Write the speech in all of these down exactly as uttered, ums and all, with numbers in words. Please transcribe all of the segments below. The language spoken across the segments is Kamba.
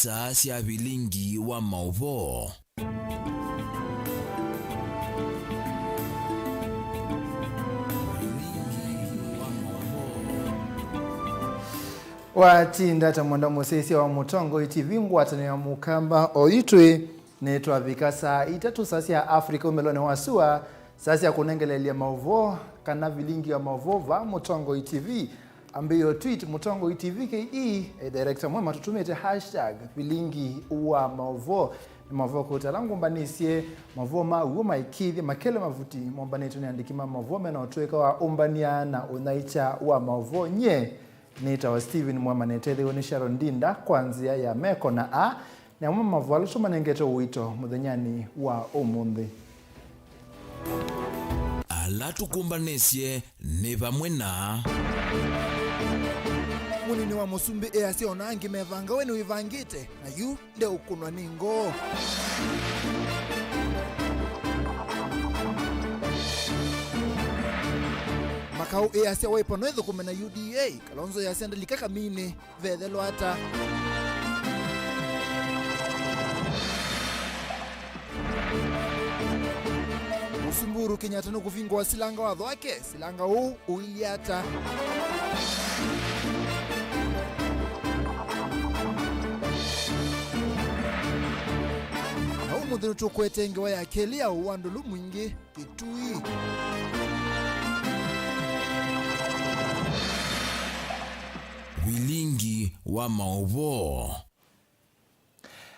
Saa sya vilingi wa maũvoo. Watinda ta mwenda mũsyaĩĩsya wa Mũtongoi T V, ngwatanĩo ya Mũkamba, oyu twĩ nĩtwavika saa itatũ saa sya Africa ũmĩlonĩ wa sua, saa sya kũnengeleelya maũvoo kana vilingi wa maũvoo vaa Mũtongoi T V. Ambĩĩa tweet Mũtongoi T V K E, e director mwema tũtũmĩte hashtag vilingi wa maũvoo. Nĩ maũvoo kũta ala ngũmbanĩsye, maũvoo ma w'o maĩkĩĩthye makele mavuti mombanĩtwe nĩ andĩki ma maũvoo mena ũtũĩka wa ũmbany'a na ũnyaĩĩkya wa maũvoo. Nyie nĩtawa Stephen Mwema, netetheew'e nĩ Sharon Ndinda kwa nzĩa ya meko na a nĩ amwe ma maũvoo ala tũmanengete ũito mũthenyanĩ wa ũmũnthĩ. Ala tũkũmbanĩsye nĩ vamwe na. Mũnini wa mũsumbĩ easya ona angĩ mevanga, we nĩwĩvangĩte, na yu ndeũkũnwa nĩ ngoo. Makaũ easya Wiper no ĩthũkũme na U D A, Kalonzo easya ndalika kaminĩ. Vethelwa ata? Mũsumbĩ Uhuru Kenyatta nũkũvingũa silanga watho wake. Silanga ũũ ũilyĩ ata? Na ũmũnthĩ nĩtũkwete ngewa ya kelĩ ya ũwandũlu mwingĩ. Kitui. Vilingi wa maũvoo.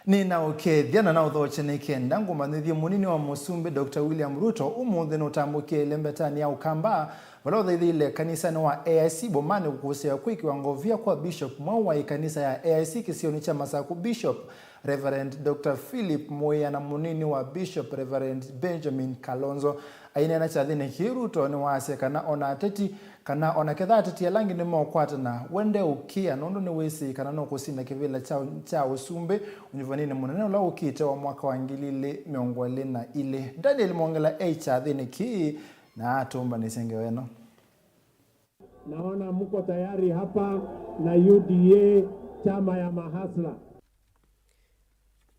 Nĩnaũkethya na naũthokye nĩ kenda ngũmanyĩthye mũnini wa mũsumbĩ Doctor William Ruto ũmũnthĩ nũtambũkie ĩlembetanĩ ya Ũkamba, vala ũthaithĩile kanisanĩ wa A I C Bomani kũkũsĩĩa kwĩkĩwa ngovia kwa Bishop mweũ wa ĩkanisa ya A I C kĩsionĩ kya Masaku, Bishop Reverend Doctor Philip Muya na mũnini wa Bishop Reverend Benjamin Kalonzo. Aineena kyathĩnĩ kĩĩ, Ruto nĩwaasya kana ona ateti, kana ona ketha ateti ala angĩ nĩmeũkwatana, we ndeũkĩa nũndũ nĩwĩsĩ kana nũkũsinda kĩvĩla kya, kya ũsumbĩ ũnyuvaninĩ mũnene ũla ũkĩte wa mwaka wa ngili ilĩ mĩongo ĩlĩ na ilĩ. Daniel Mwongela e kyathĩnĩ kĩĩ na atũmbanĩsye ngewa ĩno. Naona mko tayari hapa na U D A, chama ya mahasla.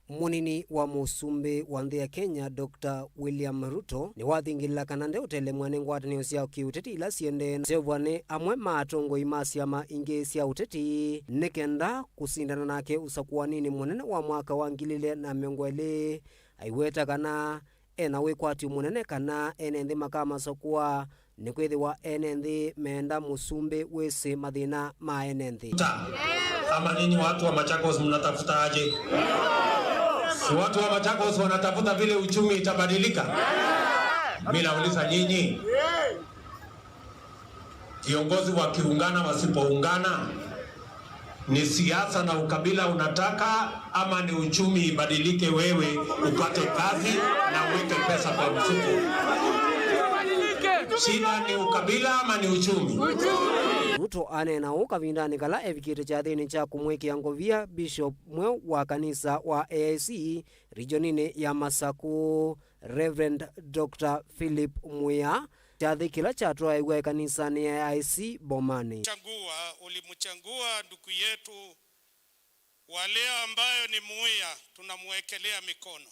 Mũnini wa mũsumbĩ wa nthĩ ya Kenya, Doctor William Ruto, nĩwathingĩlĩla kana ndeũtelemw'a nĩ ngwatanĩo sya kĩũteti ila siendee na seũvwa nĩ amwe ma atongoi ma syama ingĩ sya ũteti nĩ kenda kũsindana nake ũsakũaninĩ mũnene wa mwaka wa ngili ilĩ na mĩongo ĩlĩ. Aiweta kana e na wĩkwatyo mũnene kana ene nthĩ makamasakũa, nĩkwĩthĩwa ene nthĩ meenda mũsumbĩ wĩsĩ mathĩna ma ene nthĩ. Ta, ama nyinyi watu wa Machakos mnatafuta aje? Si watu wa Machakos wanatafuta vile uchumi itabadilika? Mimi nauliza nyinyi. Viongozi wakiungana, wasipoungana, ni siasa na ukabila unataka, ama ni uchumi ibadilike, wewe upate kazi na uweke pesa kwa mfuko? Shida ni ukabila ama ni uchumi? Ruto aneena ũu kavindanĩ kala evikĩte kyathĩnĩ kya kũmwĩkĩa ngovia Bishop mweũ wa kanisa wa A I C regioninĩ ya Masaku, Reverend Doctor Philip Muya, kyathĩ kĩla kyatwaĩw'a ĩkanisanĩ ya A I C Bomani. Chagua, ulimchagua ndugu yetu wa leo ambayo ni Muya, tunamwekelea mikono.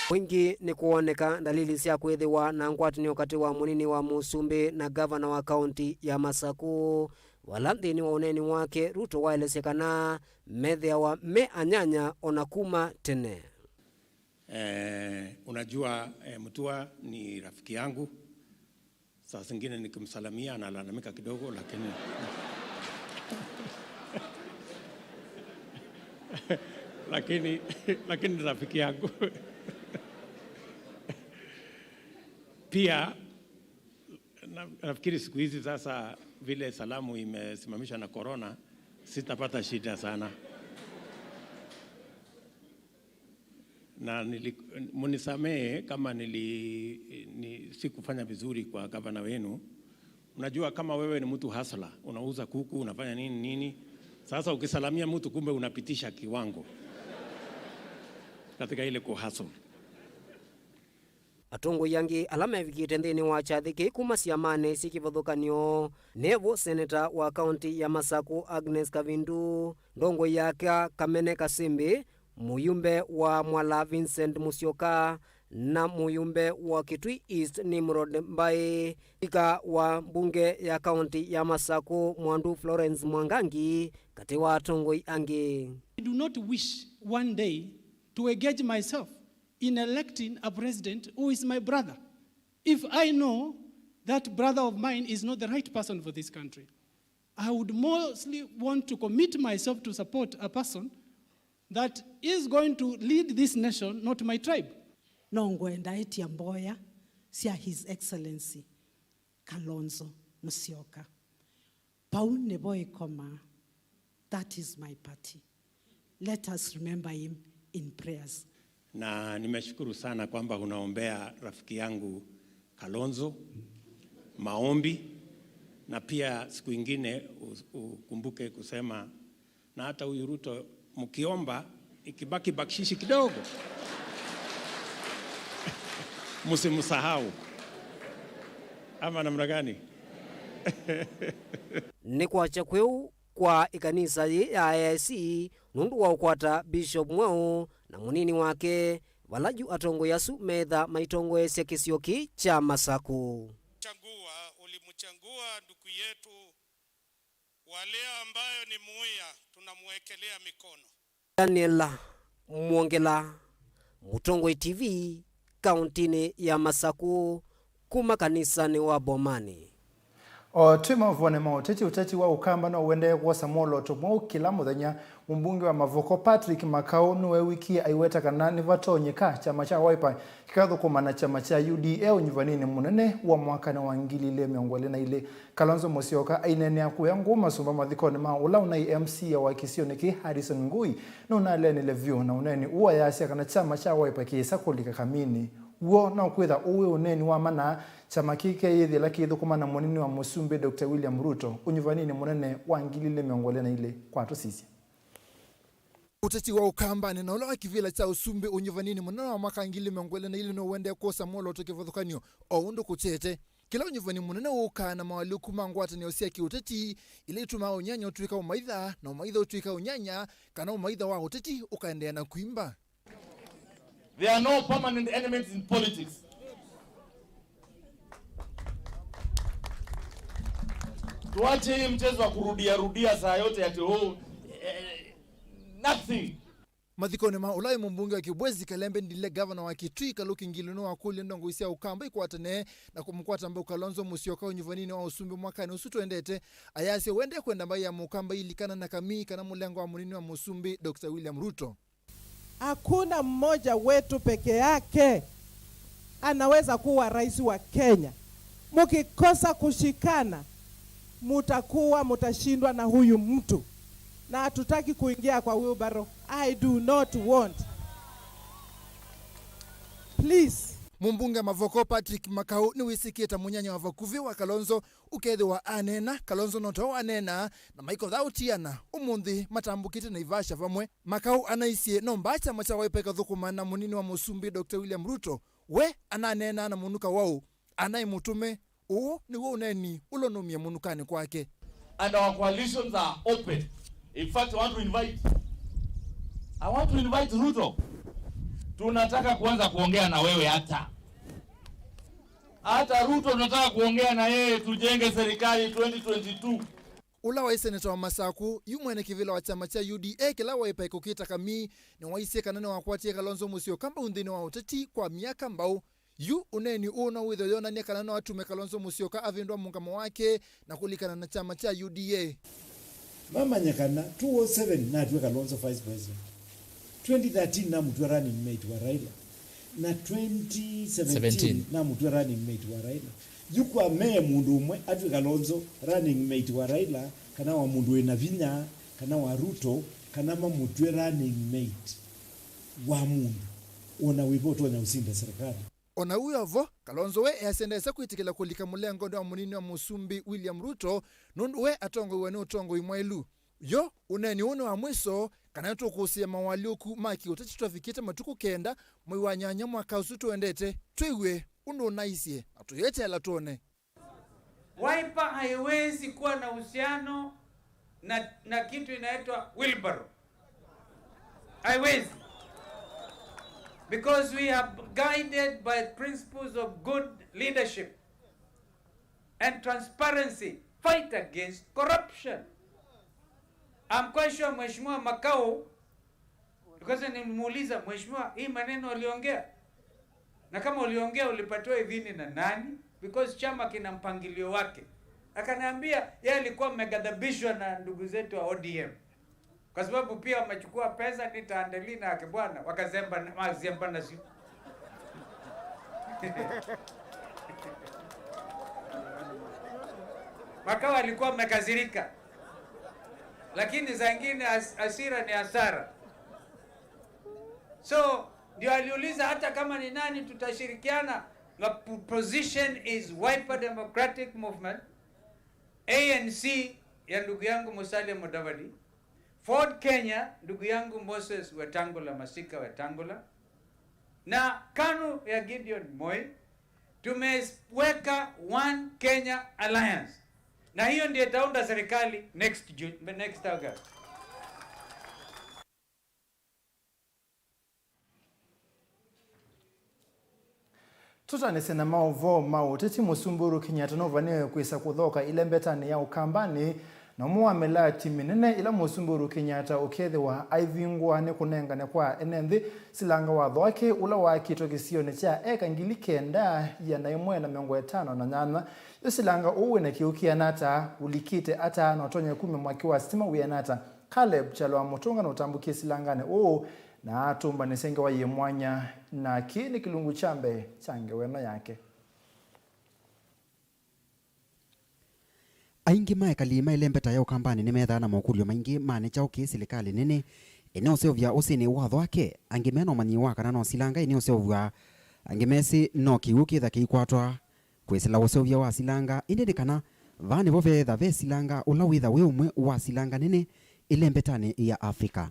Ĩngĩ nĩkwooneka ndalili sya kwĩthĩwa na ngwatanĩo katĩ wa mũnini wa mũsumbĩ na ngavana wa kaunti ya Masaku, vala nthĩnĩ wa ũneeni wake Ruto waelesya kana methĩawa me anyanya o na kuma tene. Eh, unajua, eh, Mutua ni rafiki yangu. Saa zingine nikimsalamia analalamika kidogo, lakini, lakini, lakini ni rafiki yangu. Pia, na-, nafikiri siku hizi sasa vile salamu imesimamishwa na corona, sitapata shida sana. Na nili-, munisamehe kama nili-, ni-, sikufanya vizuri kwa gavana wenu. Unajua, kama wewe ni mtu hustler, unauza kuku, unafanya nini, nini. Sasa ukisalamia mtu, kumbe unapitisha kiwango katika ile kuhustle. Atongoi angĩ ala mevikĩte nthĩnĩ wa kyathĩ kĩĩ kuma syamanĩ syĩ kĩvathũkany'o nĩ vo seneta wa kaunti ya Masakũ Agnes Kavindu, ndongoi yake Kamene Kasimbi, mũyumbe wa Mwala Vincent Musyoka, na mũyumbe wa Kitui East Nimrod Mbai, spika wa mbunge ya kaunti ya Masakũ Mwandu Florence Mwangangi, katĩ wa atongoi angĩ. I do not wish one day to engage myself in electing a president who is my brother if I know that brother of mine is not the right person for this country. I would mostly want to commit myself to support a person that is going to lead this nation, not my tribe. No ngwenda ĩtya mboya sya His Excellency Kalonzo Musyoka. Pau nĩvo ĩkomaa. That is my party. Let us remember him in prayers. Na nimeshukuru sana kwamba unaombea rafiki yangu Kalonzo maombi, na pia siku ingine u-, ukumbuke kusema, na hata huyu Ruto mkiomba, ikibaki bakshishi kidogo, msimsahau. Ama namna gani? Nĩ kwakya kweũ kwa ĩkanisa yĩĩ ya A I C nũndũ wa ũkwata Bishop mweũ na mũnini wake, vala yu atongoi asu metha maitongoesya kĩsio kĩĩ kya Masakũ. Chagua, ulimchagua ndugu yetu Walea ambayo ni Muya, tunamwekelea mikono. Daniel Mwongela, Mũtongoi T V, kauntinĩ ya Masakũ, kuma kanisanĩ wa Bomani. O twĩ mavonĩ ma ũteti, ũteti wa Ũkamba no ũendee kwosa mwolooto mweũ kĩla mũthenya. Mũmbunge wa Mavoko Patrick Makau nĩweewikie aiweta kana nĩvatonyeka kyama kya Wiper kĩkathũkũma na kyama kya U D A ũnyuvanĩnĩ mũnene wa mwakanĩ wa ngili ilĩ mĩongo ĩlĩ na ilĩ. Kalonzo Musyoka aineenea kũya ngũũ masũmba mathikonĩ ma ũla ũnaĩ M C A wa kĩsionĩ kĩĩ Harrison Ngui, nũnaleenile vyũ na ũneeni ũũ ayasya kana kyama kya Wiper kĩĩsa kũlika kaminĩ. W'o no kwĩtha ũũ wĩ ũneeni wa mana, kyama kĩĩ keyĩthĩla kĩithũkũma na mũnini wa mũsumbĩ Doctor William Ruto ũnyuvanĩnĩ mũnene wa ngili ilĩ mĩongo ĩlĩ na ilĩ. Kwa tũsisye. Ũteti wa Ũkambanĩ na ũla wa kĩvĩla kya ũsumbĩ ũnyuvanĩnĩ mũnene wa mwaka ngili ilĩ mĩongo ĩlĩ na ilĩ nũũendee kwosa mwolooto kĩvathũkany'o o ũndũ kũkyete. Kĩla ũnyuvani mũnene wũkaa na moalyũku ma ngwatanĩo sya kĩũteti ila itumaa ũnyanya ũtw'ĩka ũmaitha, na ũmaitha ũtw'ĩka ũnyanya, kana ũmaitha wa ũteti ũkaendeea na kwimba. There are no permanent enemies in politics. Tuache hii mchezo wa kurudia rudia saa yote ati, oh, eh, nothing. Mathikonĩ ma ũla wĩ mũmbunge wa Kibwezi Kalembe Ndile, gavana wa Kitui Kaluki Ngilu nĩwakũlya ndongoi sya Ũkamba ikwatane na kũmũkwata mbau Kalonzo Musyoka ũnyuvaninĩ wa ũsumbĩ mwakanĩ ũsu twendete. Ayasya ũendee kwenda mbaĩ ya Mũkamba ilikana na kamii kana mũlengo wa mũnini wa mũsumbĩ Doctor William Ruto. Hakuna mmoja wetu peke yake anaweza kuwa rais wa Kenya. Mkikosa kushikana, mutakuwa, mutashindwa na huyu mtu. Na hatutaki kuingia kwa wheelbarrow. I do not want. Please. Mũmbunge Mavoko Patrick Makau nĩwĩsĩkĩte mũnyanya wa vakuvĩ wa Kalonzo ũkethĩwa aneena, Kalonzo no ta waneena, na maikotha ũtiana ũmũnthĩ matambũkĩte Naivasha vamwe. Makau anaisye no mbaa kyama kya Wiper kĩkathũkũma na mũnini wa mũsumbĩ Doctor William Ruto, we ananeenaa na mũnuka waũ, anaĩ mũtũme. Ũũ nĩw'o ũneeni ũla ũnaumie mũnukanĩ kwake. And our coalitions are open. In fact, I want to invite, I want to invite Ruto. Tunataka kuanza kuongea na wewe hata. Hata Ruto tunataka kuongea na yeye tujenge serikali twenty twenty-two. Ũla waĩ seneta wa Masakũ, yu mwene kĩvĩla wa kyama kya U D A kĩla Wiper kĩkũkĩta kamii, nĩwaisye kana nĩwakwatie Kalonzo Musyoka mbau nthĩnĩ wa ũteti kwa myaka mbau. Yu ũneeni ũũ no wĩthwe yonany'a kana no atume Kalonzo Musyoka avĩndũa mũngamo wake na kũlikana na kyama kya U D A. Mamanya kana two oh seven natw'a Kalonzo vice president. Twenty thirteen namũtw'a running mate wa Raila. Na twenty seventeen namũtw'a running mate wa Raila. Yu kwa me mũndũ ũmwe atw'e Kalonzo running mate wa Raila, kana wa mũndũ wĩna vinya, kana wa Ruto, kana mamũtw'e running mate wa mũndũ ona wĩva ũtonya ũsinda serikali. O na ũu wĩ o vo, Kalonzo we easya ndesa kwĩtĩkĩla kũlika mũlengonĩ wa mũnini wa mũsumbĩ William Ruto nũndũ we atongoiwe nĩ ũtongoi mwaĩlu. Yo ũneeni ũũ nĩ wa mwĩso, kana nĩtũkũsĩĩa mawalyũku ma kĩũteti tũtavikĩte matukũ kenda mwei wa nyanya mwaka ũsu tũendete, twĩw'e ũndũ ũnaisye na tũyeteela twone. Wiper haiwezi kuwa na uhusiano na, na kitu inaitwa wheelbarrow. Haiwezi. Because we are guided by principles of good leadership and transparency, fight against corruption. I'm quite sure Mheshimiwa Makau, because nilimuuliza, "Mheshimiwa, hii maneno uliongea? Na kama uliongea, ulipatiwa idhini na nani? Because chama kina mpangilio wake." Akaniambia, yeye alikuwa ameghadhabishwa na ndugu zetu wa O D M. Kwa sababu pia wamechukua pesa, ni Tandeli na Kibwana, wakazemba na, wazemba na sio. Makau alikuwa amekasirika. Lakini saa ingine has-, hasira ni hasara. So, ndio aliuliza hata kama ni nani tutashirikiana, the p-, position is Wiper Democratic Movement, A N C ya ndugu yangu Musalia Mudavadi, Ford Kenya, ndugu yangu Moses Wetangula, Masika Wetangula, na KANU ya Gideon Moi, tumeweka One Kenya Alliance. Na hiyo ndio itaunda serikali next Ju-, next August. Tũtanĩsye na maũvoo ma ũteti, Mũsumbĩ Uhuru Kenyatta nũvanĩwe kwĩsa kũthoka ĩlembetanĩ ya Ũkambanĩ, na ũmwe wa mĩlaati mĩnene ĩla Mũsumbĩ Uhuru Kenyatta ũkethĩwa aivingũa nĩ kũnengane kwa ene nthĩ silanga watho wake ũla waakĩtwe kĩsionĩ kya eka ngili kenda ĩana ĩmwe na mĩongo ĩtano na nyanya. Yu silanga ũũ wĩna kĩw'ũ kĩana ata, ũlikĩte ata, na ũtonya kumya mwaki wa sitima wĩana ata? Caleb Kyalo wa Mũtũnga nũtambũkie silanganĩ ũũ na atũmbanĩsya ngewa yĩ mwanya, na kĩĩ nĩ kĩlungu kya mbee kya ngewa ĩno yake. Aingĩ ma ekali ma ĩlembeta ya Ũkambanĩ nĩmethaa na mokũlyo maingĩ ma nĩ kyaũ kĩĩ silikalĩ nene ĩneũseũvya ũsĩnĩ watho wake. Angĩ me na ũmanyi wa kana no silanga ĩneũseũvw'a, angĩ mesĩ no kĩw'ũ kĩtha kĩikwatwa. Kwĩsĩla ũseũvya wa silanga, ĩndĩ nĩ kana vaa nĩvo veetha ve silanga ũla wĩtha wĩ ũmwe wa silanga nene ĩlembetanĩ ya Africa.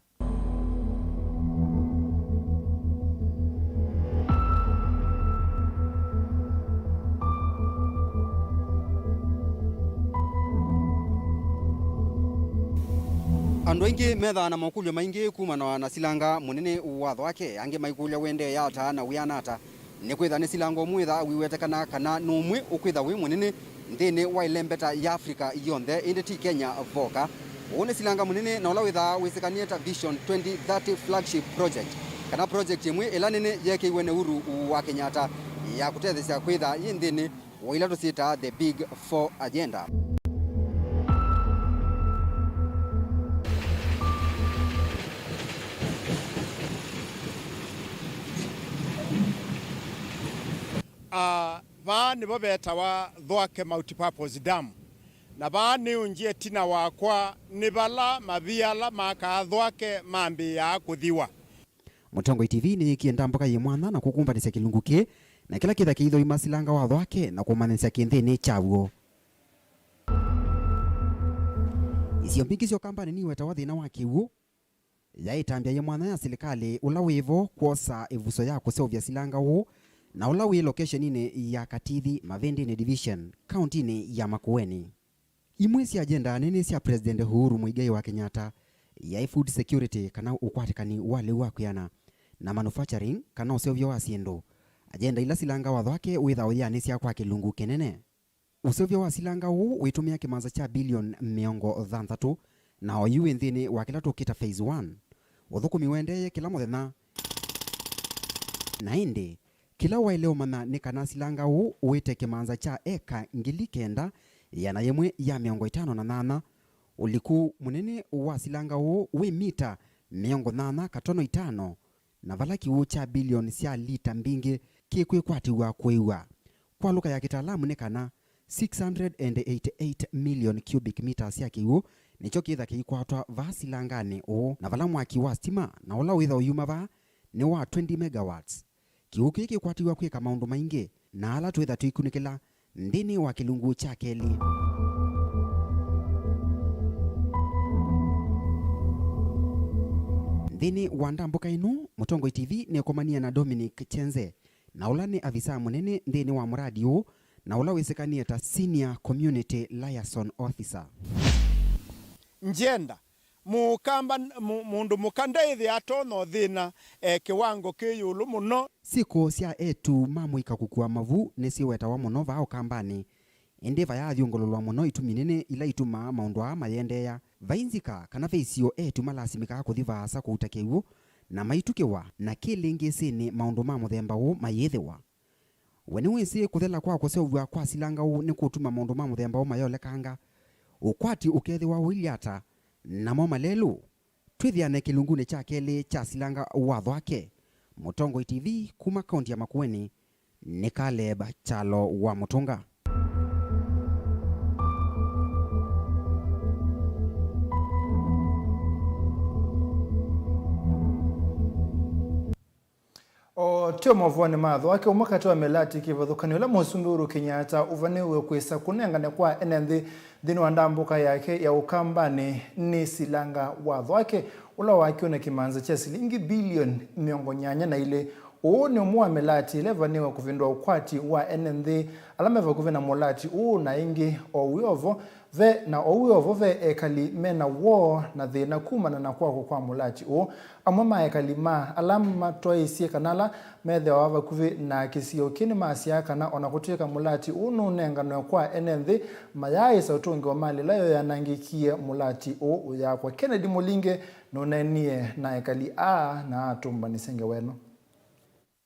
Andũ aingĩ methaa na makũlyo maingĩ kumana na silanga mũnene watho wake, angĩ maikũlya ũendeea ata na wĩana ata. Nĩkwĩtha nĩ silanga ũmwe wĩthaa wĩwetekana kana nĩ ũmwe ũkwĩtha wĩ mũnene nthĩnĩ wa ĩlembeta ya Africa yonthe, ĩndĩ ti Kenya voka. Ũũ nĩ silanga mũnene na ũla wĩthaa wĩsĩkanĩe ta Vision twenty thirty flagship project, kana project ĩmwe ĩla nene yeekĩiwe nĩ Uhuru wa Kenyatta ya kũtetheesya kwĩtha yĩ nthĩnĩ wa ila tũsyĩtaa the big four agenda. Ah, vaa nĩvo vetawa Thwake Multipurpose Dam, na vaa nĩũngye ĩtina wakwa nĩ vala mavia ala makaa Thwake mambĩĩaa kũthiwa. Mũtongoi T V nĩyĩkie ndambũka yĩ mwanya na kũkũmbanĩsya kĩlungu kĩĩ na kĩla kĩtha kĩithoima silanga wa Thwake na kũmanyĩsya kĩnthĩnĩ kyaw'o. Isio mbingĩ sya Ũkambanĩ niwetawa thĩna wa kĩw'ũ, yaĩ ĩtambya yĩ mwanya ya silikalĩ ũla wĩ vo kwosa ĩvuso ya kũseũvya silanga ũũ, na ũla wĩ loketioninĩ ya Katithi, Mavindini Division, kauntinĩ ya Makueni. Imwe sya agenda nene sya President Uhuru Muigai wa Kenyatta yaĩ food security, kana ũkwatĩkani wa lĩu wa kwĩana, na manufacturing, kana ũseũvyo wa syĩndũ, agenda ila silanga watho wake wĩthaa ũyanĩsya kwa kĩlungu kĩnene. Ũseũvyo wa silanga ũũ wĩtũmĩa kĩmanza kya bilioni mĩongo thanthatũ, na oyu wĩ nthĩnĩ wa kĩla tũkĩta phase one. Ũthũkũmi ũendeeye kĩla mũthenya. Na ĩndĩ, kĩla waĩle ũmanya nĩ kana silanga ũũ ũĩte kĩmanza kya eka ngili kenda, ĩana yĩmwe ya mĩongo ĩtano na nyanya. Ũliku mũnene wa silanga ũũ wĩ mita mĩongo nyanya katono itano, na vala kĩw'ũ kya bilioni sya lita mbingĩ kĩkwĩkwatĩw'a kũĩw'a. Kwa lũka ya kĩtaalamu nĩ kana six hundred and eighty-eight million cubic meters sya kĩw'ũ nĩkyo kĩtha kĩikwatwa vaa silanganĩ ũũ, na vala mwaki wa sitima na ũla wĩtha ũyuma vaa nĩ wa twenty megawatts. Kĩw'ũ kĩĩ kĩkwatĩw'a kwĩka maũndũ maingĩ na ala twĩtha tũikunĩkĩla nthĩnĩ wa kĩlungu kya kelĩ. Nthĩnĩ wa ndambũka ĩno, Mũtongoi T V nĩkomanie na Dominic Chenze, na ũla nĩ avisaa mũnene nthĩnĩ wa mũradi ũũ, na ũla wĩsĩkanĩe ta Senior Community Liaison Officer. Ngyenda mũkamba, mũ- mũndũ mũka ndaĩthĩa atonya ũthĩna e kĩwango kĩ ĩũlũ mũno. Syĩko sya eĩtu ma mũika kũkua mavu nĩsyĩwetawa mũno vaa Ũkambanĩ. Ĩndĩ vayaathũngũlũlwa mũno itumi nene ila itumaa maũndũ aa mayendeea. Vai nzika kana ve isio eĩtu malasimĩkaa kũthi vaasa kũuta kĩw'ũ, na maitukĩwa, na kĩlĩngĩsĩnĩ maũndũ ma mũthemba ũũ mayĩthĩwa. We nĩwĩsĩ kũthela kwa kũseũvw'a kwa silanga ũũ nĩkũtuma maũndũ ma mũthemba ũũ mayolekanga? Ũkwati ũkethĩwa ũilye ata? Namo malelũ? Twĩthĩane kĩlungunĩ kya kelĩ kya silanga wa Thwake. Mũtongoi T V kuma kaunti ya Makueni, nĩ Caleb Kyalo wa Mũtũnga. O tyo movonĩ ma Thwake, ũmwe katĩ wa mĩlati kĩvathũkany'o ĩla Mũsumbĩ Uhuru Kenyatta ũvanĩw'e kwĩsa kũnengane kwa ene nthĩ nthĩnĩ wa ndambũka yake ya Ũkambanĩ nĩ silanga wa Thwake, ũla wakiwe na kĩmanza kya silingi bilioni mĩongo nyanya na ilĩ. Ũũ nĩ ũmwe wa mĩlati ĩla ĩvanĩw'e kũvĩndũa ũkwati wa ene nthĩ ala me vakuvĩ na mũlati ũũ, na ĩngĩ o wĩ o vo, Ve na oou o vo ve ekali me na woo na thĩna kumana na kwakwa kwa mũlati ũũ. Amwe ma ekali ma ala matwaĩĩsye kana ala methĩawa vakuvĩ na kĩsio kĩĩ nĩmasyaa kana o na kũtw'ĩka mũlati ũũ nũnenganwe kwa ene nthĩ, mayaaĩsa ũtũngĩwa mali ĩla yo yanangĩkie mũlati ũũ ũyakwa. Kennedy Mũlinge nũneenie na ekali aa na atũmbanĩsya ngewa ĩno.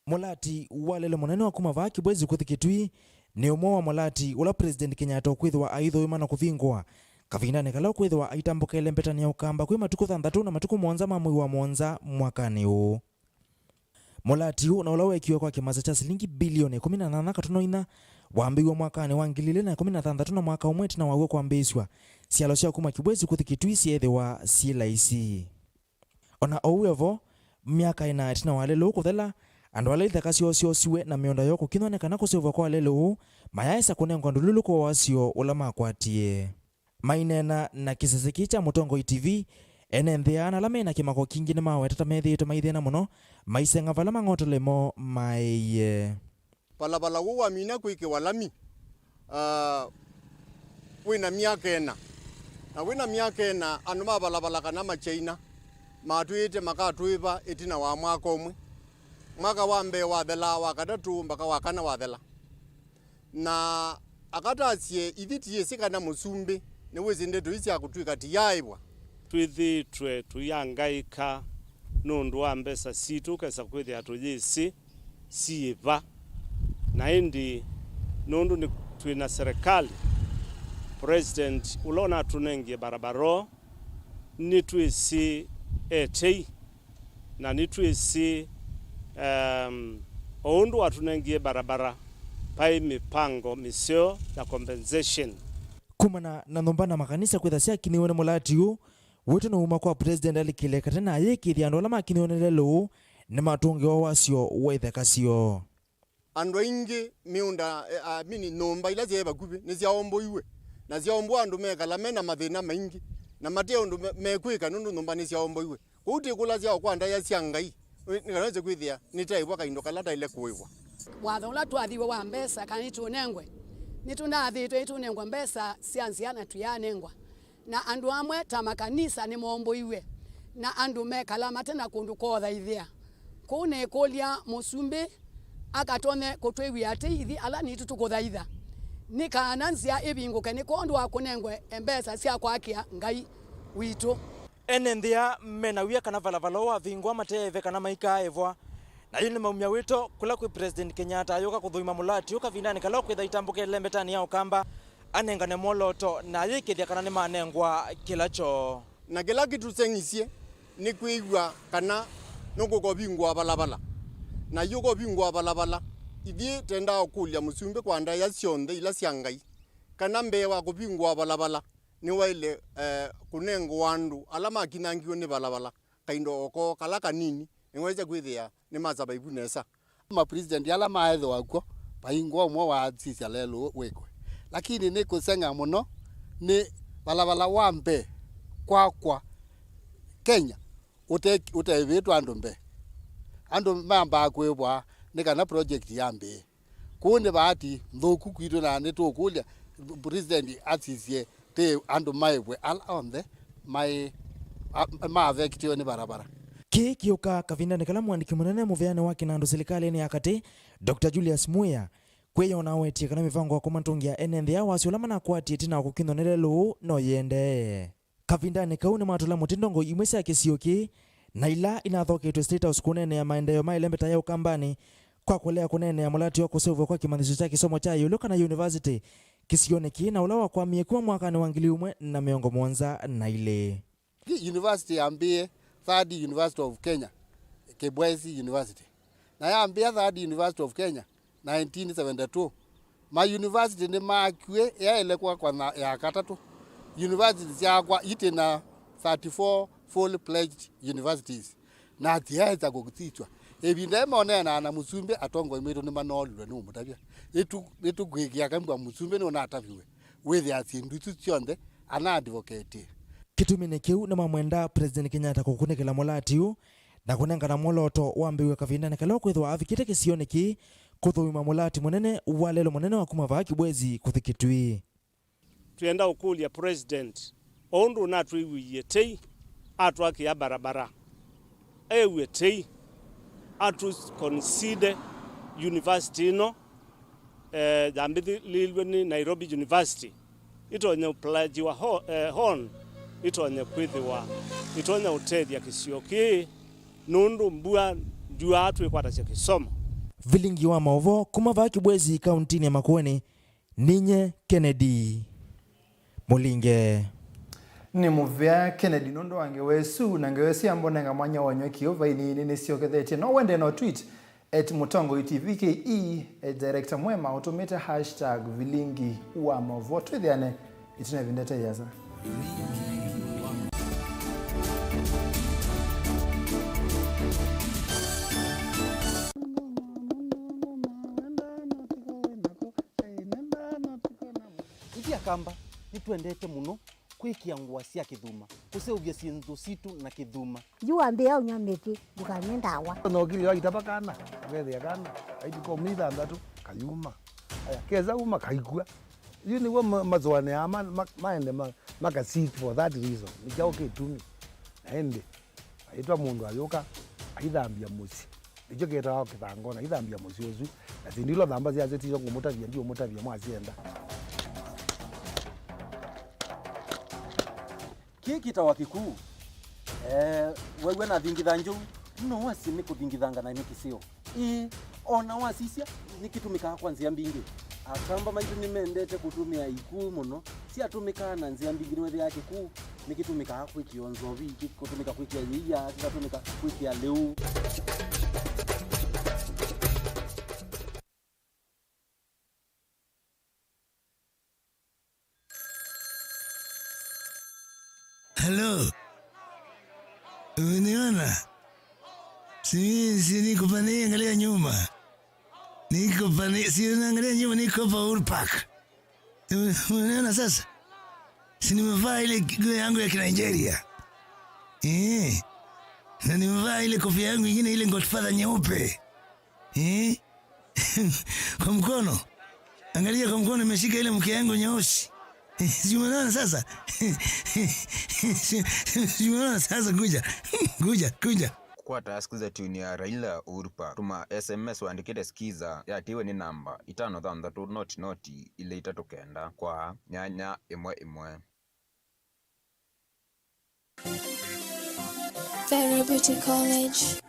Mũlati wa lelũ mũnene wa kuma vaa Kibwezi kũthi Kitui nĩ ũmwe wa mũlati ũla President Kenyatta ũkwĩthĩwa aithũĩma na kũvingũa kavindanĩ kala ũkwĩthĩwa aitambũka ĩlembetanĩ ya Ũkamba kwĩ matukũ thanthatũ na matukũ mũonza ma mwei wa mũonza mwakanĩ ũũ. Mũlati ũũ na ũla weekiwe kwa kĩmasa kya silingi bilioni ĩkũmi na nyanya katono inya wambĩĩw'e mwakanĩ wa ngili ilĩ na ĩkũmi na thanthatũ na mwaka ũmwe ĩtina waw'o kwambĩĩsw'a, syalo sya kuma Kibwezi kũthi Kitui syeethĩwa syĩ laisi. O na oou e vo, myaka ĩna ĩtina wa lelũ ũũ kũthela, andũ ala ithaka syoo syoosiwe na mĩũnda yoo kũkinywa nĩ kana kũseũvw'a kwa lelũ ũũ, mayaaĩsa kũnengwa ndũlũlũko wa wasyo ũla makwatie. Maineena na kĩsese kĩĩ kya Mũtongoi T V, ene nthĩ aa na ala me na kĩmako kingĩ nĩmaweta ta methĩĩtwe maithĩna mũno, maiseng'a vala mang'otole moo maĩie. Valavala ũũ wamina kwĩkĩwa lami, ah, wĩna myaka ĩna. Na wĩna myaka ĩna, andũ ma valavala kana makyaina matwĩĩte makatũĩva ĩtina wa mwaka ũmwe. Mwaka wa mbee wathela, wa katatũ, mbaka wa kana wathela. Na akatasye, ithi tiĩsĩ kana mũsumbĩ nĩwĩsĩ ndeto ii sya kũtw'ĩka tiyaaĩvwa. Twĩthĩĩtwe tũiangaĩka nũndũ wa mbesa sitũ, ũkesa kwĩthĩa tũyĩsĩ syĩ va. Na ĩndĩ nũndũ nĩ twĩ na serikali, President ũla ũnatũnengie barabara ũũ, nĩtwĩsĩ e tei, na nĩtwĩsĩ, em, o ũndũ watũnengie barabara, paĩ mĩpango mĩseo ya compensation. Kumana na nyũmba na makanisa kwĩtha syakinyĩwe nĩ mũlati ũũ, wĩto nũuma kwa President alikĩle katĩ na ayĩkĩĩthya andũ ala makinyĩwe nĩ lelũ ũũ nĩmatũngĩwa wasyo wa itheka syoo. Andũ aingĩ mĩũnda, eh, I mean, nyũmba ila syaĩ vakuvĩ nĩsyaomboiwe, na syaombwa andũ mekala me na mathĩna maingĩ, na mate ũndũ me- mekwĩka nũndũ nyũmba nĩsyaomboiwe. Kwoou twĩkũlasya o kwa ndaĩa sya Ngai, nĩ kana wĩse kwĩthĩa nĩtaĩvwa kaindo kala taĩle kũĩvwa. Watho ũla twathiwe wa mbesa kana nĩtũnengwe, nĩtũnaathĩtwe nĩtũnengwa mbesa sya nzĩa na tũyaanengwa. Na andũ amwe ta makanisa nĩmomboiw'e, na andũ mekala mate na kũndũ kũũthaithĩa. Kũu nĩkũlya mũsumbĩ akatonye kũtwĩw'ĩa tei ithi ala nitũ tũkũthaitha, nĩ kana nzĩa ĩvingũke, nĩ kwondũ wa kũnengwe mbesa sya kwakĩa Ngai witũ. Ene nthĩ aa me na wia kana valavala ũũ wavingũa mateeve kana maikaaĩvwa. Na yu nĩmaumya wĩto kũla kwĩ President Kenyatta ayũka kũthũima mũlati ũũ kavindanĩ kala ũkwĩtha itambũka ĩlembetanĩ ya Ũkamba, anengane mwolooto na ayĩkĩĩthya kana nĩmanengwa kĩla kyoo. Na kĩla kĩtũseng'isye nĩ kwĩw'a kana nũkũka ũvingũa valavala. Na yu ũka ũvingũa valavala, ithyĩ twendaa ũkũlya mũsumbĩ kwa ndaĩa syonthe ila sya Ngai, kana mbee wa kũvingũa valavala nĩwaĩle, eh, kũnengwa andũ ala makinyangiwe nĩ valavala kaindo o koo kala kanini, nĩwaĩse kwĩthĩa nĩmasavaivu nesa. Ma president ala maaĩthĩwa kw'o, vaingwa ũmwe waasisya lelũ wĩkwe. Lakini nĩ kũseng'a mũno, nĩ valavala wa mbee kwakwa Kenya ũte-, ũteĩvĩtwe andũ mbee. Andũ mambaa kwĩvwa nĩ kana project yambĩĩe. Kũu nĩ vaati nthũku kwitũ, na nĩtũkũlya President asisye tĩ andũ maĩvwe ala onthe maĩ, a-, ma affectiwe nĩ barabara. Kĩĩ kĩũka kavindanĩ kala mũandĩki mũnene mũvĩanĩ wa kĩnandũ silikalĩnĩ ya katĩ, Doctor Julius Muya, kwĩyona awetie kana mĩvango ya kũmatũngĩa ene nthĩ ya wasyo ũla manakwatie ĩtina wa kũkinywa nĩ lelũ no yĩendee. Kavindanĩ kau nĩmatũla mũtĩ ndongoi imwe sya kĩsio kĩĩ, na ila inathoketwe State House kũneenea maendeeo ma ĩlembeta ya Ũkambanĩ, kwa kũlea kũneenea mũlatĩ wa kũseũvw'a kwa kĩmanyĩsyo kya kĩsomo kya ĩũlũ kana yunivasĩtĩ kĩsionĩ kĩĩ, na ũla wakwamie kuma mwakanĩ wa ngili ĩmwe na mĩongo mũonza na ilĩ. University yambĩĩe Third University of Kenya, Kibwezi University, na yambĩĩa Third University of Kenya nineteen seventy-two. Ma university nĩmaakiwe yaĩle kwakwa na ya katatũ. University syaakwa iti na thirty-four full-fledged universities, na syaĩsa kũsiswa. Ĩvinda yĩĩ moneenaa na mũsumbĩ, atongoi maitũ nĩmanoolilwe nĩ ũmũtavya. Nĩtũ-, nĩtũkwĩkĩa kambwa mũsumbĩ nũnataviwe wĩthĩa syĩndũ isu syonthe ana advocate. Kĩtuminĩ kĩu nĩmamwenda President Kenyatta kũkunĩkĩla mũlatĩ ũũ na kũnengana mwolooto wambĩĩw'e kavindanĩ kala ũkwĩthĩwa avikĩte kĩsionĩ kĩĩ kũthũima mũlatĩ mũnene wa lelũ mũnene wa kuma vaa Kibwezi kũthi Kitui. Twĩenda ũkũlya President, o ũndũ ũnatwĩw'ĩie tei, atwakĩa barabara, ew'e tei, atũconsider university ĩno, eh, yambĩthĩlĩĩlw'e nĩ Nairobi University, ĩtonye ũplagiwa ho-, eh, hon, ĩtonye kwĩthĩwa ĩtonya ũtethya kĩsio kĩĩ, nũndũ mbua ndyuaa twĩkwatasya kĩsomo. Vilingi wa maũvoo kuma vaa Kibwezi kauntinĩ ya Makueni, ninye Kennedy Mũlinge. Nĩ mũvea Kennedy nũndũ wa ngewa ĩsu, na ngewa ĩsu yambonenga mwanya wa ũnyw'a kĩũ vaini nĩsyokethetye. No wende no tweet at Mũtongoi T V K E, at Director Mwema, ũtũmĩte hashtag vilingi wa maũvoo. Twĩthĩane ĩtina ĩvinda ĩte yĩasa. Ithyĩ Akamba nĩtwendete mũno kwĩkĩa ngũa sya kĩthuma, kũseũvya syĩndũ sitũ na kĩthuma. Yu wambĩĩa ũnyw'a mĩtĩ, ndũkanywe ndawa. Nokili waitava kana, ũkethĩa kana, aituka ũmĩ ithanthatu, kayuma. Aya, kesa uma, kaikw'a. Yu nĩw'o ma-, masũanĩaa ma-, ma-, maende ma-, maka seek for that reason. Nĩ kyaũ kĩtumi? Na ĩndĩ, aitwa mũndũ ayũka, aithambya mũsyĩ. Nĩkyo kĩtawa kĩthangona, aithambya mũsyĩ ũsu. Na syĩndũ ila ũthamba syasyo tisyo ngũmũtavya, ndiũmũtavya mwasyenda. Kĩĩ kĩtawa kĩkuu. Eh, wew'a nathingitha njovu, no wasye nĩ kũthingithanga na nĩ kĩseo. Ĩĩ, o na wasisya, nĩkĩtũmĩkaa kwa nzĩa mbingĩ. Akamba maitũ nĩmendete kũtũmĩa ikuu mũno. Syatũmĩkaa na nzĩa mbingĩ, nĩwethĩaa kĩkuu nĩkĩtũmĩkaa kwĩkĩa nzovi, kĩkũtũmĩka kwĩkĩa yĩia, kĩkatũmĩka kwĩkĩa lĩu. Halo. Umeniona? Si, si niko pale, angalia nyuma. Niko pale, si unaangalia nyuma, niko hapa Uhuru Park. Ume-, umeniona sasa? Si nimevaa ile nguo yangu ya Kinigeria. Eh. Na nimevaa ile kofia yangu ingine, ile Godfather nyeupe. Eh? Kwa mkono. Angalia kwa mkono, imeshika ile mke yangu nyeusi. Si umeona sasa? Si umeona sasa? Kuja. Kuja, kuja. Kũkwata skiza tune ya Raila Uhuru Park, tũma S M S wandĩkĩte skiza yatiwe nĩ namba itano thanthatũ noti noti ilĩ itatũ kenda kwa nyanya ĩmwe ĩmwe. Vera Beauty College.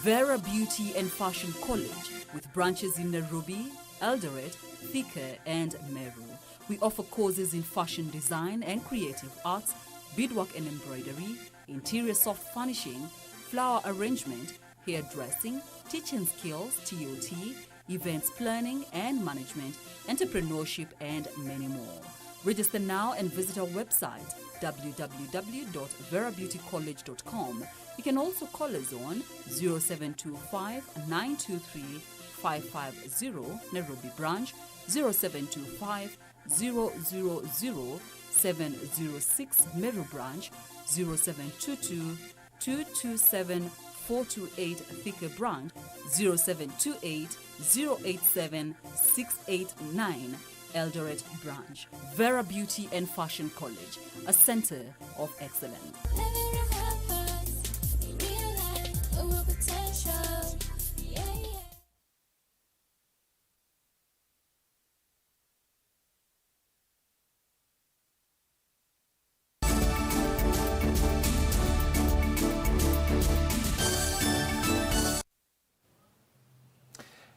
Vera Beauty and Fashion College, with branches in Nairobi, Eldoret, Thika, and Meru. We offer courses in fashion design and creative arts, beadwork and embroidery, interior soft furnishing, flower arrangement, hairdressing, teaching skills, T O T, events planning and management, entrepreneurship, and many more. Register now and visit our website, w w w dot vera beauty college dot com. You can also call us on zero seven two five, nine two three, five five zero, Nairobi branch, zero seven two five, zero zero zero, seven zero six, Meru branch, zero seven two two, two two seven four two eight, Thika Branch, zero seven two eight zero eight seven six eight nine, Eldoret Branch. Vera Beauty and Fashion College, a center of excellence.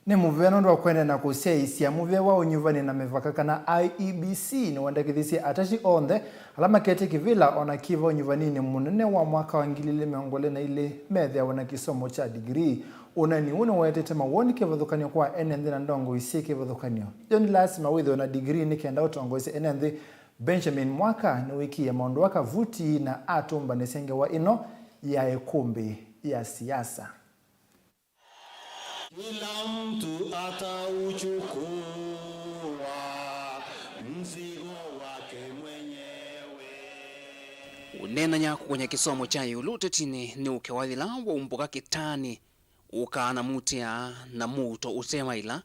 Nĩ mũvea nũndũ wa kũendeea na kũsyaĩĩsya. Mũvea wa ũnyuvani na mĩvaka, kana I E B C, nĩwendekethisye ateti onthe ala maketĩ kĩvĩla o na kĩva ũnyuvaninĩ mũnene wa mwaka wa ngili ilĩ mĩongo ĩlĩ na ilĩ methĩawe na kĩsomo kya degree. Ũneeni ũũ nĩwaetete mawoni kĩvathũkany'o kwa ene nthĩ na ndongoi syĩ kĩvathũkany'o. John Lasima wĩthĩwe na degree nĩ kenda ũtongoesye ene nthĩ. Benjamin Mwaka nĩwĩkĩie maũndũ aa kavuti na atũmbanĩsya ngewa ĩno ya ĩkũmbĩ ya siasa. Kila mtu atauchukua mzigo wake mwenyewe. Ũneenany'a kũkũnya kĩsomo kya ĩũlũ ũtetinĩ nĩ ũke wa yĩla waumbũka kĩtaanĩ, ũkaa na mutĩa na muuto ũte maila.